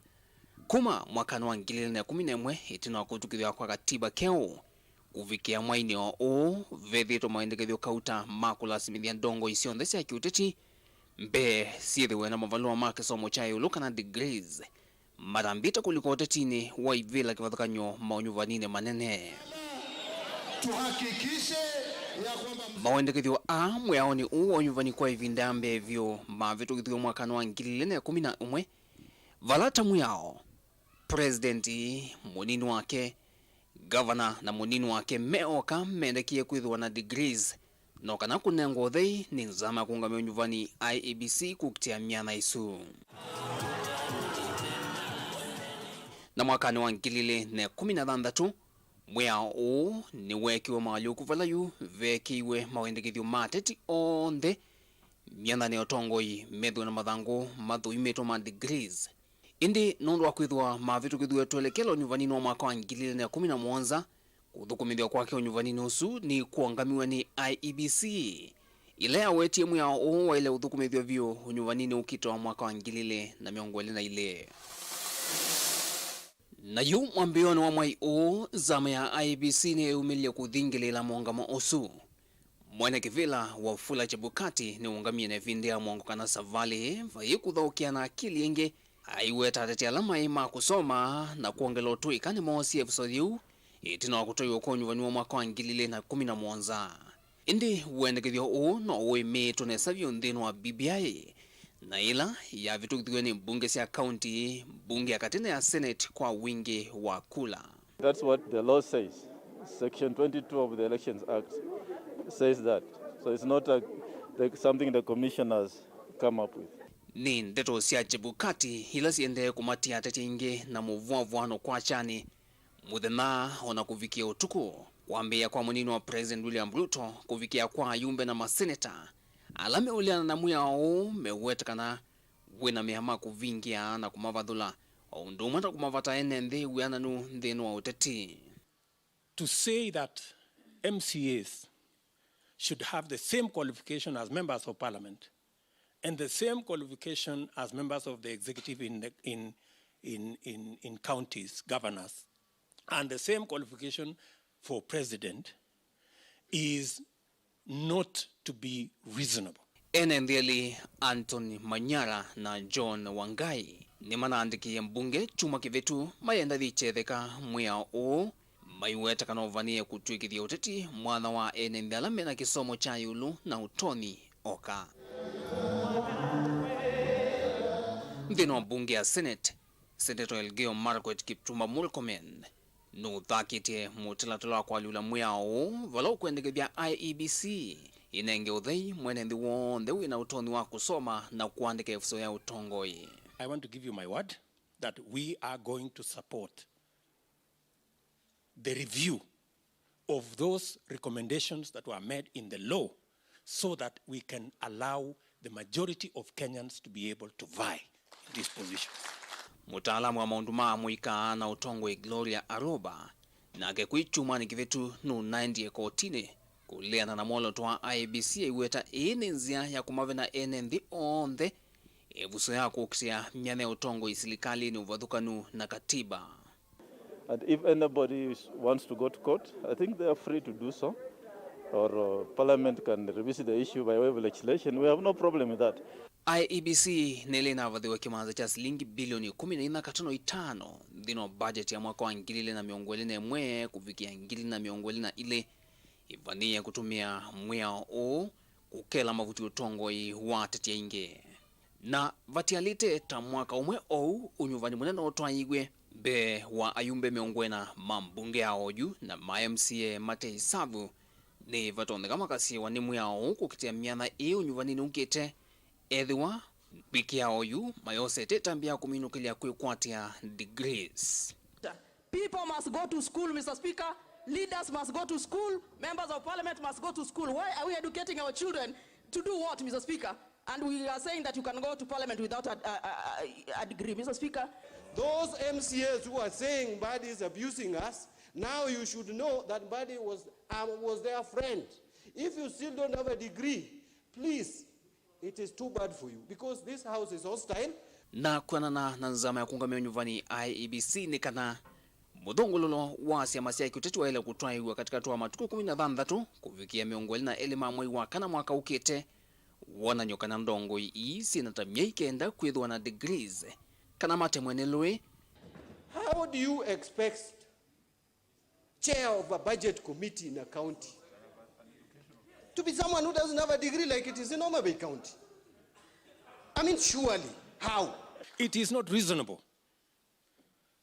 Kuma mwakanĩ wa ngili ilĩ na ĩkũmi na ĩmwe, ĩtina wa kũtũkĩthw'a kwa katiba keũ, kũvikĩa mwainĩ o ũũ, vethĩĩtwe mawendekethyo kauta ma kũlasimĩthya ndongoi syonthe sya kĩũteti mbee syĩthĩwe na mavalũa ma kĩsomo kya ĩũlũ kana degrees, matambĩte kũlika ũtetinĩ wa ivĩla kĩvathũkany'o maũnyuvaninĩ manene. Tuhakikishe ya kwamba mawendekethyo aa mwĩaonĩ ũũ wa ũnyuvani kwa ĩvinda ya mbee vyũ mavĩtũkĩthiw'e mwakanĩ wa ngili ilĩ na ĩkũmi na ĩmwe, vala ta mwĩao, president, mũnini wake, Gavana na mũnini wake me oka mendekie kwĩthĩwa na degrees, no kana kũnengwa ũthei nĩ nzama ya kũũngamĩa ũnyuvani I E B C kũkitĩa myanya ĩsu. Na mwakanĩ wa ngili ilĩ na ĩkũmi na thanthatũ, mwĩao ũũ nĩweekiwe maalyũku vala yu veekĩiwe mawendekethyo ma ateti onthe myanyanĩ ya ũtongoi methĩwe na mathangũ mathũimĩtwe ma degrees. Ĩndĩ nũndũ wa kwĩthĩwa mavĩtũkĩthw'e twelekelo ũnyuvaninĩ wa mwaka wa ngili ilĩ na ĩkũmi na mũonza, kũthũkũmĩthw'a kwake ũnyuvaninĩ ũsu nĩkwongamiw'e nĩ I E B C, ĩla yawetie mwĩao ũũ waĩle ũthũkũmĩthw'a vyũ ũnyuvaninĩ ũkĩte wa mwaka wa ngili ilĩ na mĩongo ĩlĩ na ilĩ. Na yu mwambĩĩonĩ wa mwai ũũ, nzama ya I E B C nĩyeyumĩlye kũthingĩlĩĩla mũũngamo ũsu. Mwene kĩvĩla Wafula Chebukati nĩũngamie na ĩvĩndĩ ya mũongo kana savalĩ vai kũthaũkĩa na akili ĩngĩ, aiweta ateti ala maĩ ma kũsoma na kwongela ũtũĩka nĩmoosie ĩvuso yĩu ĩtina wa kũtwaiwa kwa ũnyuvani wa mwaka wa ngili ilĩ na ĩkũmi na mũonza. Ĩndĩ wendekethyo ũũ no ũĩmĩĩtwe nesa vyũ nthĩnĩ wa B B I, na ĩla yavĩtũkithiw'e nĩ mbunge sya kaunti, mbunge ya katĩ na ya senate kwa wingĩ wa kula. That's what the law says. Section twenty-two of the Elections Act says that. So it's not a, the, something the commission has come up with. Nĩ ndeto sya Chebukati ila siendee kũmatia ateti aingĩ na mũvũavũano kwakyanĩ mũthenya o na kũvikĩa ũtukũ, kwambĩĩa kwa mũnini wa President William Ruto kũvikĩa kwa ayumbe na maseneta, ala meũleana na mwĩao ũũ meweta kana wĩna mea ma kũvingĩa na kũmavathũla, o ũndũ ũmwe na kũmavata ene nthĩ wĩananu nthĩnĩ wa ũteti. To say that M C As should have the same qualification as members of parliament and the same qualification as members of the executive in the, in, in, in, in counties, governors, and the same qualification for president is not to be reasonable. Ene nthĩ elĩ Anthony Manyara na John Wangai nĩmanaandĩkĩie mbunge kyumwa kĩvĩtu mayenda yĩkyetheka mwĩao ũũ, maiweta kana ũvanĩĩe kũtw'ĩkĩthya ũteti mwanya wa ene nthĩ ala mena kĩsomo kya ĩũlũ na ũtonyi oka. Nthĩnĩ wa mbunge ya Senate, Senator Elgeyo Marakwet Kipchumba Murkomen nũthakĩtye mũtalatala wa kũalyũla mwĩao ũũ vala ũkwendekethya I E B C ĩnenge ũthei mwene nthĩ w'onthe wĩna ũtonyi wa kũsoma na kũandĩka ĩvuso ya ũtongoi. I want to give you my word that we are going to support the review of those recommendations that were made in the law so that we can allow the majority of Kenyans to be able to vie in this position. Mũtaalamu wa maũndũ ma mũika na ũtongoi Gloria Aroba nake kwĩ kyumwanĩ kĩvĩtu nũnaendie kotinĩ Kũleana na mwolooto wa I E B C, aiweta ĩĩ nĩ nzĩa ya kũmavena ene nthĩ onthe ĩvuso ya kũkitĩa myanya ya ũtongoi silikalĩnĩ ũvathũkanu na katiba. And if anybody is, wants to go to court, I think they are free to do so, or uh, Parliament can revisit the issue by way of legislation. We have no problem with that. I E B C nĩlĩ navathĩwe kĩmanza kya silingi bilioni ikũmi na inya katono itano nthĩnĩ wa budget ya mwaka wa ngili ilĩ na mĩongo ĩlĩ na ĩmwe kũvikĩa ngili ilĩ na mĩongo ĩlĩ na ilĩ, ĩvanĩĩe kũtũmĩa mwĩao ũũ kũkela mavuti ũtongoi wa ateti aingĩ. Na vatialĩte ta mwaka ũmwe ou, ũnyuvani mũnene ũtwaĩiw'e mbee wa ayumbe mĩongo ĩna ma mbunge ya oyu na ma M C A mate isavu, nĩvatonyeka makasiĩwa nĩ mwĩao ũũ kũkitĩa myanya ĩĩ ũnyuvaninĩ ũkĩte, ethĩwa mbikĩ ya oyu mayosete ĩtambya ya kũminũkĩlya kwĩkwatĩa degrees. People must go to school, Mister Speaker. Leaders must go to school. Members of parliament must go to school. Why are we educating our children to do what, Mister Speaker? And we are saying that you can go to parliament without a, a, a, a degree, Mister Speaker. Those M C As who are saying Mbadi is abusing us, now you should know that Mbadi was, um, was their friend. If you still don't have a degree, please, it is too bad for you because this house is hostile. Na kwĩanana na nzama ya kũũngamĩa ũnyuvani I E B C nĩ kana mũthũngũlũlo wa syama sya kĩũteti waĩle kũtwaĩw'a katĩkatĩ wa matukũ ĩkũmi na thanthatũ kũvikĩa mĩongo ĩlĩ na elĩ ma mwei wa kana mwaka ũkĩte, wonany'o kana ndongoi ii syĩ na ta myei kenda kwĩthĩwa na degrees kana matemwe nĩ lũĩ. How do you expect chair of a budget committee in a county to be someone who doesn't have a degree like it is in Homa Bay County? I mean, surely, how? It is not reasonable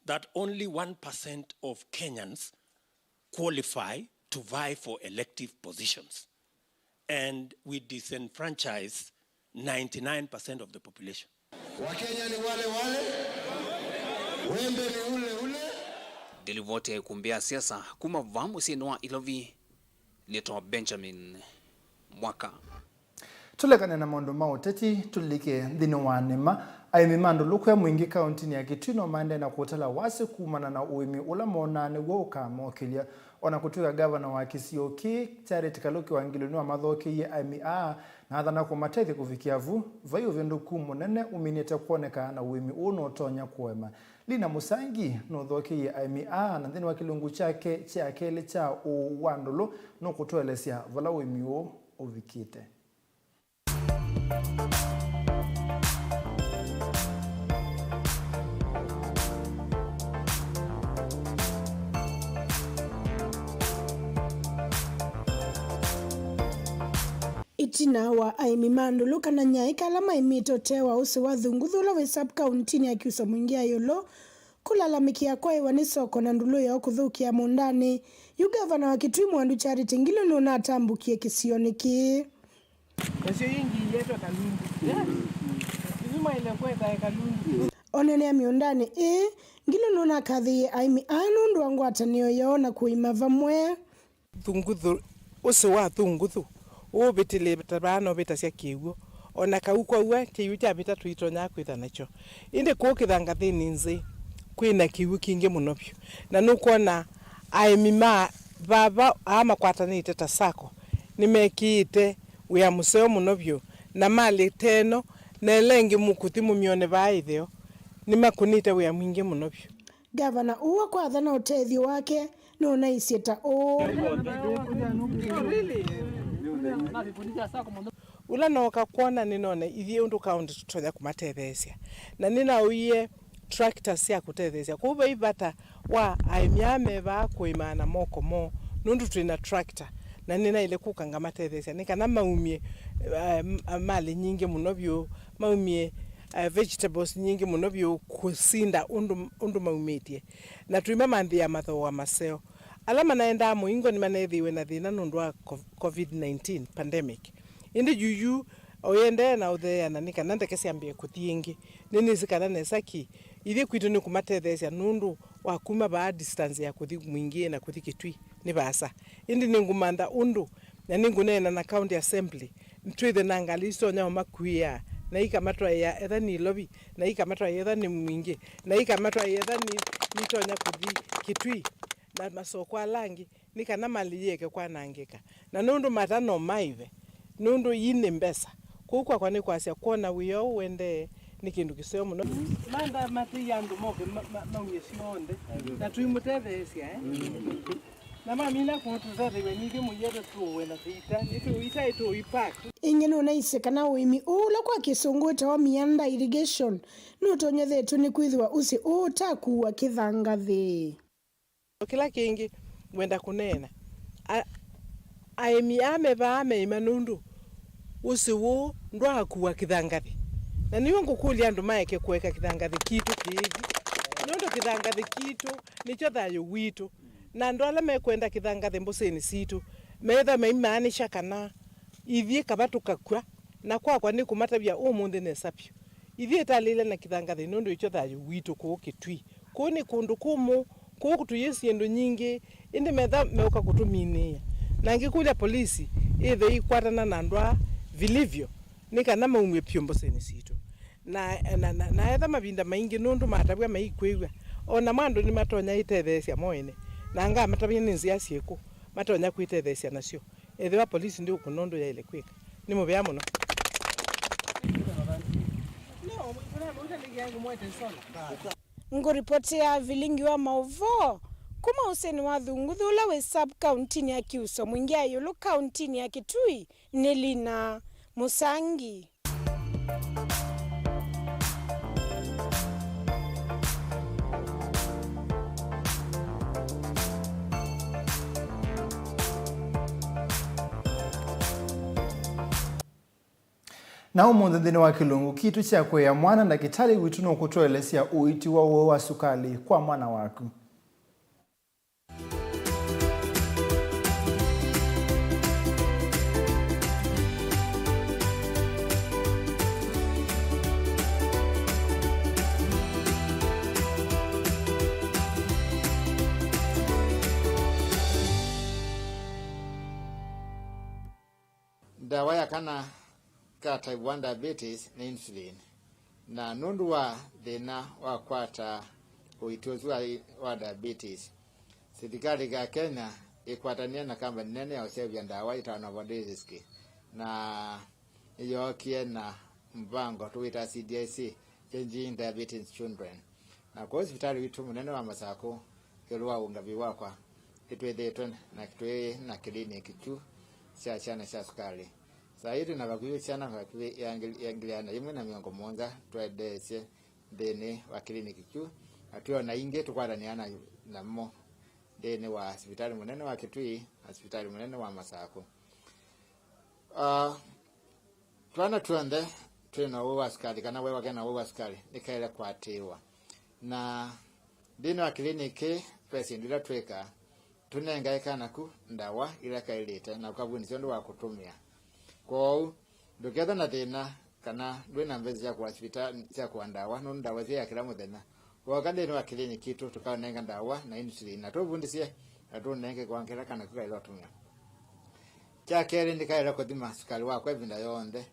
that only one percent of Kenyans qualify to vie for elective positions, and we disenfranchise ninety-nine percent of the population. Wakenya ni wale wale, wembe ni ule ule. Ndilivoti ya ikumbĩ ya siasa kuma vaa mũsyĩnĩ wa Ilovi, nĩtawa Benjamin Mwaka. Tũlekane na maũndũ ma ũteti, tũlike nthĩnĩ wa nĩma. Aĩmi ma ndũlũkũ ya Mwingĩ kaũntĩnĩ ya Kitui no maendee na kũtala wasya kumana na ũĩmi ũla monaa nĩw'o ũkamokĩlya. O na kũtw'ĩka ngavana wa kĩsio kĩĩ, Charity Kaluki Wangilu, nĩwamathokeie aĩmi aa na athana kũmatethya kũvikĩa vu, vai ũvĩndũku mũnene ũminĩte kwoneka na ũĩmi ũũ nũtonya kũema. Lina Mũsangi nũthokeie aĩmi aa, na nthĩnĩ wa kĩlungu kyake kya kelĩ kya Ũũ wa Ndũlũ nũkũtũelesya vala ũĩmi ũũ ũvikĩte. Ĩtina wa aĩmi ma ndũlũ kana nyaĩka ala maĩmĩte ũtee wa ũsĩ wa Thunguthu ũla wĩ sub-kauntinĩ ya Kyuswa Mwingĩ ya ĩũlũ kũlalamĩkĩa kwaĩwa nĩ soko na ndũlũ yoo kũthũkĩa mũũndanĩ, yu ngavana wa Kitui Mwandũ Charity Ngilu nũnatambũkie kĩsionĩ kĩĩ. Nasyo ingĩ ietwe Kalundu. Isu maile kwetae Kalundu. Onanĩa mĩũndanĩ ĩĩ, Ngilu nũnakathĩie aĩmi aa nũndũ wa ngwatanĩo yoo na kũĩma vamwe. Thunguthu, ũsĩ wa Thunguthu ũũvĩtĩlĩte vaa novĩtasya kĩw'ũ. O na kau kwaua, kĩw'ũ kyavĩta tũitonya kwĩtha nakyo. Ĩndĩ kũũ kĩthangathĩnĩ nzĩ, kwĩ na kĩw'ũ kingĩ mũno vyũ. Na nũkwona aĩmi ma vava aa makwatanĩte ta sacco, nĩmekĩĩte wĩa mũseo mũno vyũ, na malĩ ta ĩno, na ĩla ĩngĩ mũkũthi mũmyone vaa ĩtheo, nĩmakũnĩte wĩa mwingĩ mũno vyũ. Ngavana ũũ akwatha na ũtethyo wake nũnaisye ta ũũ. Ũla nooka kwona nĩnoone ithyĩ ũndũ kaũntĩ tũtonya kũmatetheesya, na nĩnaũie tractors sya kũtetheesya. Kwoou vai vata wa aĩmi aa me vaa kũĩmaa na moko moo, nũndũ twĩ na tractor, na nĩnaĩle kũka ngamatetheesya nĩ kana maumye, eh, m-, malĩ nyingĩ mũno vyũ, maumye, eh, vegetables nyingĩ mũno vyũ kũsinda ũndũ, ũndũ maumĩtye. Na tũimamanthĩa mathooa maseo. Ala manaendaa mũingo nĩmaneethĩiwe na thĩna nũndũ wa co-, covid nineteen pandemic. Ĩndĩ yuyu ũiendee na ũtheeana nĩ kana ndeke syambĩe kũthi ĩngĩ. Nĩnĩsĩ kana nesa ki, ithyĩ kwitũ nĩ kũmatetheesya nũndũ wa kuma vaa distance ya kũthi Mwingĩ na kũthi Kitui nĩ vaasa. Ĩndĩ nĩngũmantha ũndũ, na nĩngũneena na County Assembly, twĩthe na ngalĩ isu itonya ũmakuĩa, na ikamatwaĩa etha nĩ Ilovi, na ikamatwaĩa etha nĩ Mwingĩ, na ikamatwaĩa etha nĩ, nĩitonya kũthi Kitui, na masoko ala angĩ. Nĩ kana malĩ yĩeke kwanangĩka, na nũndũ mata no maĩve, nũndũ ii nĩ mbesa. Kwoou kwakwa nĩ kwasya kwona wĩa ũũ ũendee nĩ kĩndũ kĩseo mũno. Manda matĩĩa andũ moke ma- ma- maumye syonthe, na tũimũtetheesya, eh? Na mamina kũtũtetheew'a nithyĩ mũiete tũũwe na tũita, nĩtũita ĩtũipaki. Ĩngĩ nũnaisye kana ũĩmi ũũ ũla kwa kĩsũngũ wĩtawa meander irrigation nũtonyethetw'e nĩ kwĩthĩwa ũsĩ ũũ ũtakuua kĩthangathĩ. Kĩla kĩngĩ ngwenda kũneena, a- aĩmi aa me vaa meĩma nũndũ ũsĩ ũũ ndwaakua kĩthangathĩ. Na nĩw'o ngũkũlya andũ maeke kũeka kĩthangathĩ kitũ kĩĩthi, nũndũ kĩthangathĩ kitũ nĩkyo thayũ witũ. Na andũ ala mekwenda kĩthangathĩ mbũsĩnĩ sitũ meĩthwa maimaanĩsya kana ithyĩ kava tũkakw'a, na kwakwa nĩkũmatavya ũmũnthĩ nesa vyũ. Ithyĩ ĩtalĩle na kĩthangathĩ nũndũ ĩkyo thayũ witũ kũũ Kĩtui. Kũũ nĩ kũndũ kũmũ, kũũ tũyĩ syĩndũ nyingĩ, ĩndĩ metha meũka kũtũminĩĩa. Na ngĩkũlya polisi ĩthe ĩkwatana na andũ aa vilivyo, nĩ kana maumw'e pyũ mbũsĩnĩ sitũ. Na, na, na, na etha mavinda maingĩ nũndũ matavw'a maikwĩw'a, o namo andũ nĩmatonya ĩtetheesya mo ene, na ngamatavya nĩ nzĩa syĩkũ matonya kwĩtetheesya nasyo. Ethĩwa polisi ndĩũkwona ũndũ yaĩle kwĩka, nĩ mũvea mũno. Ngũripotea vilingi wa maũvoo kuma ũsĩnĩ wa Thunguthu ũla wĩ sub kauntinĩ ya Kiuso Mwingi ya ĩũlũ kauntinĩ ya Kitui nĩ Lina Mũsangi. Na ũmũnthĩ nthĩnĩ wa kĩlungu kitũ kya kũea mwana, ndakĩtalĩ witũ nũkũtũelesya ũiiti wa ũwau wa sukalĩ kwa mwana waku. Ndawa ya kana ka type one diabetes nĩ insulin. Na nũndũ wa thĩna wa kwata ũiiti ũsu wa, wa diabetes, silikalĩ ya Kenya ĩkwatanĩe na kambani nene ya ũseũvya ndawa ĩtawa Novo Nordisk, na nĩyookie na mvango tũwĩtaa C D I C, Changing Diabetes in Children. Na kwoou sivitalĩ witũ mũnene wa Masakũ, ĩũlũ wa ũngavĩ wakwa, nĩtwĩthĩĩtwe na twĩ na kĩliniki kyu sya syana sya sukalĩ. Saa ii twĩ na vakuvĩ syana vakuvĩ ya ngili, ya ngili ĩana yĩmwe na mĩongo mũonza twaendeesye nthĩnĩ wa kĩliniki kyu, na twĩ o na ingĩ tũkwatanĩaa na, namo nthĩnĩ wa sivitalĩ mũnene wa Kitui na sivitalĩ mũnene wa Masakũ. Ah, twana tw'onthe twĩ na ũwau wa sukalĩ, kana we wake na ũwau wa sukalĩ, nĩkaĩle kũatĩĩwa. Na nthĩnĩ wa kĩliniki ve syĩndũ ila twĩkaa, tũnengae kana ku ndawa ila kaĩlĩte na ũkavundĩsya ũndũ wa kũtũmĩa. Kwoou, ndũkethwe na thĩna kana ndwĩ na mbesa sya kũa sivitalĩ sya kũa ndawa, nũndũ ndawa syĩ ya kĩla mũthenya. Wooka nthĩnĩ wa kĩliniki kitũ, tũkaũnenga ndawa na insulin, na tũvundĩsye na tũũnenge kwa kĩla kana ku kaĩle ũtũmĩa. Kya kelĩ, nĩkaĩle kũthima sukalĩ wakwa ĩvinda yonthe,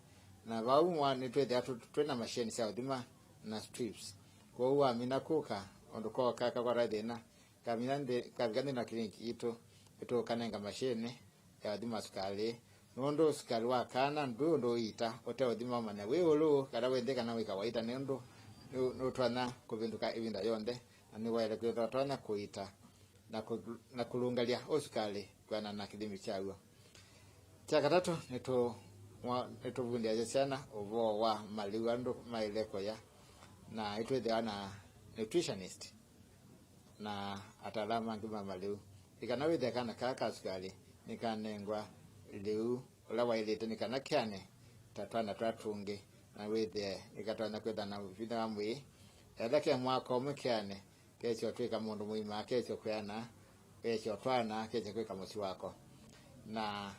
na vau mwa nĩtwĩthĩa tũ- twĩ na mashini sya ũthima na strips. Kwoou wamina kũka ũndũ kooka kakwata thĩna, kamina nthĩ, kavika nthĩnĩ wa kĩliniki kitũ, nĩtũũkanenga mashini ya ũthima sukalĩ, nũndũ sukalĩ wa kana ndwĩ ũndũ ũiita ũte ũthima ũmanya wĩ ĩũlũ kana wĩ nthĩ kana wĩ kawaita, nũndũ nĩ- nũtonya kũvĩndũka ĩvinda yonthe, na nĩwaĩle kwĩthwa ũtonya kũiita na kũ- na kũlũngalya ũsukalĩ kwĩanana na kĩthimi kyaw'o. Kya katatũ, nĩtũ- mwa- nĩtũvundĩasya syana ũvoo wa malĩu andũ maĩle kũya, na nĩtwĩthĩawa na nutritionist na ataalamu angĩ ma malĩu. Nĩ kana wĩthĩe kana kaa ka sukalĩ nĩkanengwa lĩu ũla waĩlĩte, nĩ kana kĩane ta twana tũla tũngĩ, na wĩthĩe nĩkatonya kwĩthwa na vinya wa mwĩĩ. Ethĩwa ke mwaka ũmwe kĩane, kesyo twĩka mũndũ mũima, kesyo kwĩana, kesyo twana, kesyo kwĩka mũsyĩ wako. Na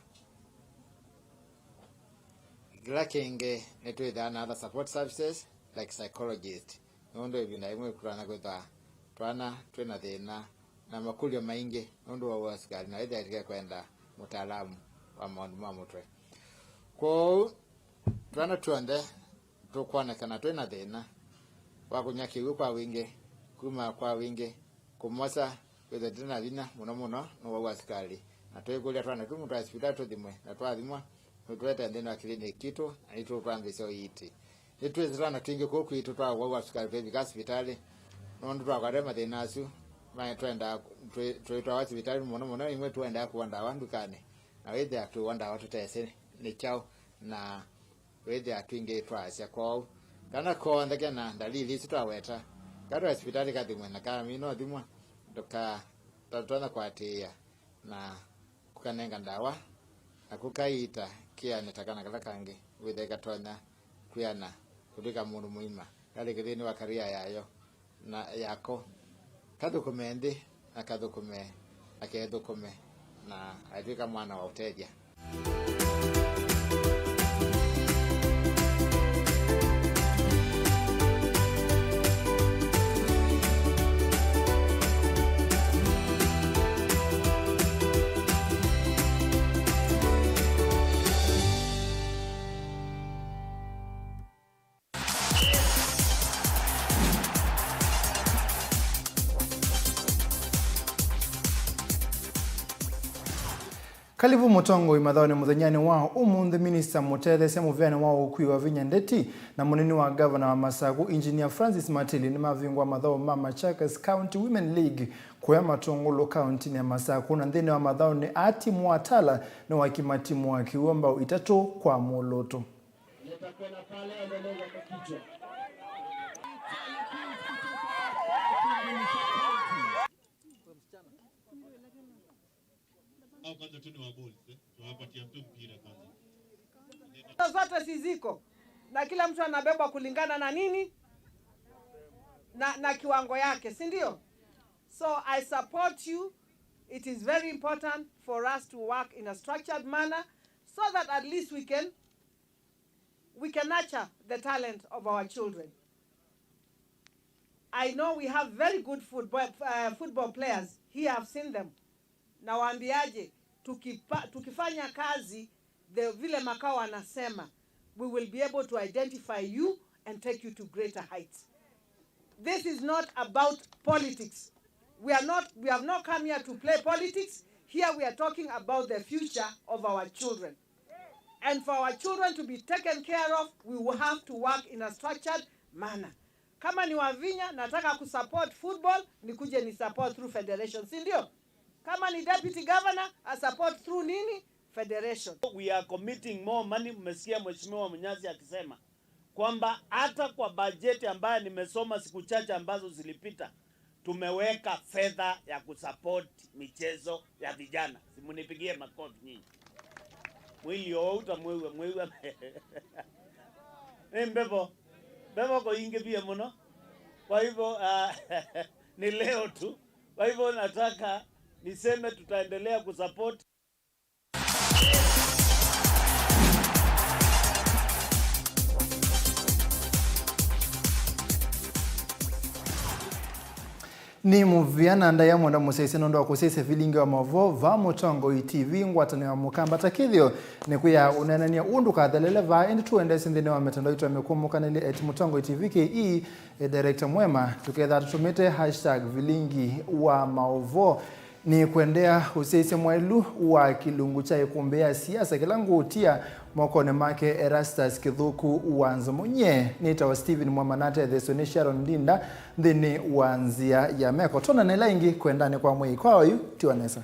kĩla kĩngĩ, nĩtwĩthĩawa na other support services like psychologist, nũndũ ĩvinda yĩmwe kũtonya kwĩthwa twana twĩ na thĩna na makũlyo maingĩ nũndũ wa ũwau wa sukalĩ, na wĩthĩa tũkekwenda mũtaalamu wa maũndũ ma mũtwe. Kwoou, twana tw'onthe tũkwonekana twĩ na thĩna wa kũnyw'a kĩw'ũ kwa wingĩ, kumaa kwa wingĩ, kũmosa, Twĩthĩwa tũte na vinya mũno mũno nĩ ũwau wa sivitalĩ, na twĩkũlya twana twĩ mũtwae sivitalĩ tũthimwe, na twathimwa, tũtũete nthĩnĩ wa kĩliniki kitũ, na nĩtũkwambĩĩsya ũiiti. Nĩtwĩsĩ twana twingĩ kũu kwitũ twa ũwau wa sivitalĩ tũivika sivitalĩ, nũndũ twakwata mathĩna asu, ma-, twendaa, twĩ-, twĩtwawa sivitalĩ mũno mũno, imwe tũendaa kũwa ndawa ndukanĩ, na wĩthĩa twĩwa ndawa tũtesĩ nĩ kyaũ, na wĩthĩa twingĩ twaasya. Kwoou, kana konthe kena ndalili isu twaweta, katwae sivitalĩ kathimwe, na kamina ũthimwa, ndũka-, tũtonya kũatĩĩa na kũkanenga ndawa, na kũkaiita kĩanĩ ta kana kala kangĩ, wĩthĩa ikatonya kwĩana kũtw'ĩka mũndũ mũima, kalĩ kĩthĩnĩ wa karia yayo na yako, kathũkũme nthĩ, na kathũkũme, na kethũkũme, na aitw'ĩka mwana wa ũtethya. Kalivu mũtongoi mathaũnĩ mũthenyanĩ wa ũmũnthĩ. Minista mũtetheesya mũvĩanĩ wa ũkui wa vinya, ndeti, na mũnini wa ngavana wa Masaku, Engineer Francis Matili, nĩmavingũa mathaũ ma Machakos County Women League kũya Matũngũlũ kauntinĩ ya Masaku. Na nthĩnĩ wa mathaũnĩ aa, timu wa Tala nĩwakima timu wa Kĩw'ũ mbao itatũ kwa mũlũtũ. Leta kwenda pale, endeleza kwa kichwa. Au kwanza tu ni wa balls, eh? Tuwapatia tu mpira kwanza. Zote si ziko. Na kila mtu anabebwa kulingana na nini? Na, na kiwango yake, si ndio? So I support you. It is very important for us to work in a structured manner so that at least we can we can nurture the talent of our children. I know we have very good football, uh, football players here, I've seen them. Nawaambiaje, tukipa, tukifanya kazi the, vile Makao anasema, we will be able to identify you and take you to greater heights. This is not about politics. We are not, we have not come here to play politics. Here we are talking about the future of our children. And for our children to be taken care of, we will have to work in a structured manner. Kama ni Wavinya, nataka kusupport football, nikuje ni support through federation, si ndio? Kama ni deputy governor, I support through nini? Federation. We are committing more money. Mmesikia Mheshimiwa Munyasi akisema kwamba hata kwa bajeti ambayo nimesoma siku chache ambazo zilipita, tumeweka fedha ya kusupport michezo ya vijana. Simunipigie makofi nyinyi. Mwili ou ta mwewe, mwewe. Nĩ mbevo. Mbevo ko ingĩ pia mũno. Kwa hivyo, ah, ni leo tu. Kwa hivyo nataka niseme tutaendelea kusupport. Nĩ mũvea na ndaĩa mwenda mũsyaĩĩsya nũndũ wa kũsyaĩĩsya vilingi wa maũvoo vaa Mũtongoi T V, ngwatanĩo ya Mũkamba. Ta kĩthĩo, nĩkwĩaa ũneenany'a ũũ ndũkathelele vaa, ĩndĩ tũendeesye nthĩnĩ wa mĩtandao itũ ya mĩkũũmũkanĩlye at Mũtongoi T V K E, e director mwema, tũkethĩwa tũtũmĩte hashtag vilingi wa maũvoo. Nĩ kũendeea ũsyaĩĩsya mwaĩlu wa kĩlungu kya ĩkũmbĩ ya siasa kĩla ngũtia mokonĩ make Erastus Kĩthũku wa Nzomo. Nyie nĩtawa Stephen Mwema, natetheesw'e nĩ Sharon Ndinda nthĩnĩ wa Nzĩa ya Meko. Twonane ĩla ĩngĩ kwendanĩ kwa mwĩĩ. Kwa oyu, tiwa nesa.